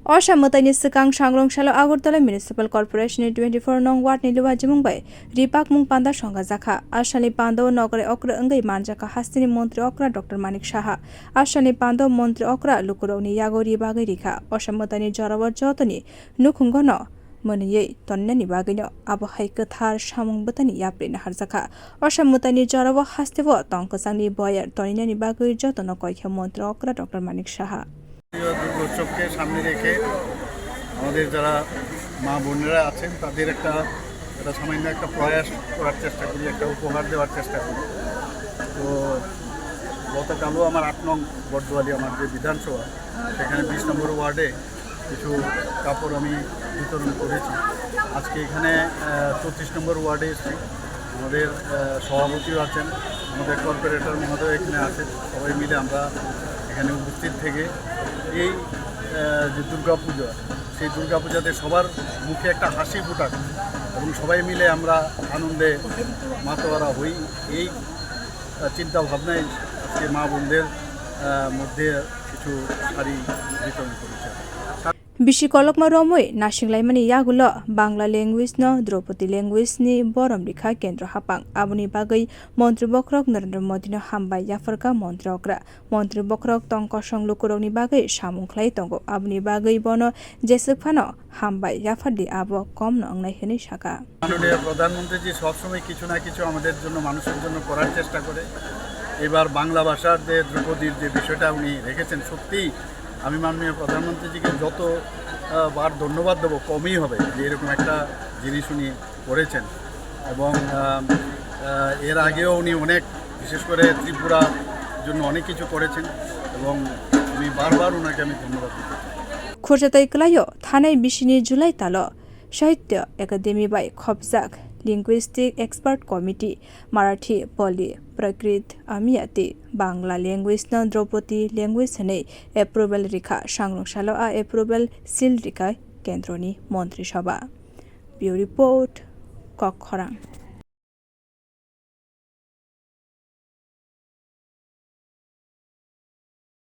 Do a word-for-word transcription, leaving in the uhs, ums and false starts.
Osa mwtaini swkang sangrong salo Agartala Municipal Corporation ni twenty four nong ward ni luajimung bai ripakmung panda songajak kha. Asalni pandao nokrai okra wngwi manjak kha hasteni montri okra Doctor Manik Saha. Asalni pandao montri okra lukurokni yago ri bagwi rikha. Osa mwtaini jorao jotoni nukhungono mwnwiwi tonnani bagwino abo hai kwthar samung bwtani yapri naharjakha. Osa mwtaini jorao hasteo tong kwchangni boyar toninani bagwi jotono koikha montri okra Doctor Manik Saha. প্রিয় দুর্গোৎসবকে সামনে রেখে আমাদের যারা মা বোনেরা আছেন, তাদের একটা, একটা সামান্য একটা প্রয়াস করার চেষ্টা করি, একটা উপহার দেওয়ার চেষ্টা করি। তো গতকালও আমার আট নং বটদোয়ালি, আমার যে বিধানসভা, সেখানে বিশ নম্বর ওয়ার্ডে কিছু কাপড় আমি বিতরণ করেছি। আজকে এখানে, আহ, চৌত্রিশ নম্বর ওয়ার্ডে এসেছি। আমাদের, আহ, সভাপতিও আছেন, আমাদের কর্পোরেটর মহোদয় এখানে আছেন। সবাই মিলে আমরা এখানে উপস্থিত থেকে এই, আহ, যে দুর্গাপুজো, সেই দুর্গাপূজাতে সবার মুখে একটা হাসি ফোটাক এবং সবাই মিলে আমরা আনন্দে মাতোয়ারা হই, এই, আহ, চিন্তা ভাবনায় আজকে মা বোনদের, আহ, মধ্যে কিছু শাড়ি বিতরণ করেছি। Bisi kolokma romwi nasinglaimani yagulo Bangla language no Draupadi language ni borom rikha kendro hapang. Aboni bagwi montri bokhorok Narendra Modi no hambai yapharkha montri okra. Montri bokhorok tong kosong lukurokni bagwi samung khlai tongo. Aboni bagwi bono jeswk phano hambai yaphardi, abo komno wngnai hwnwi sakha. মাননীয় প্রধানমন্ত্রীজি সবসময় কিছু না কিছু আমাদের জন্য, মানুষের জন্য করার চেষ্টা করে। এবার বাংলা ভাষার যে দ্রৌপদীর যে বিষয়টা উনি রেখেছেন, সত্যিই আমি মাননীয় প্রধানমন্ত্রীজিকে যত, আহ, বার ধন্যবাদ দেবো, কমই হবে যে এরকম একটা জিনিস উনি করেছেন। এবং, আহ, আহ, এর আগেও উনি অনেক, বিশেষ করে ত্রিপুরার জন্য অনেক কিছু করেছেন এবং আমি বারবার ওনাকে আমি ধন্যবাদ দিতে চাই। Khursa tei kwlaio thanai bisini July talo Sahitya Academy bai khopjak Linguistic Expert Committee, Marathi, Pali, Prakrit, Amiyati, Bangla language no Draupadi language hwnwi approval rikha, sangrong salo a approval seal rikha kendroni Montri Sabha. Bureau Report, Kokkhorang.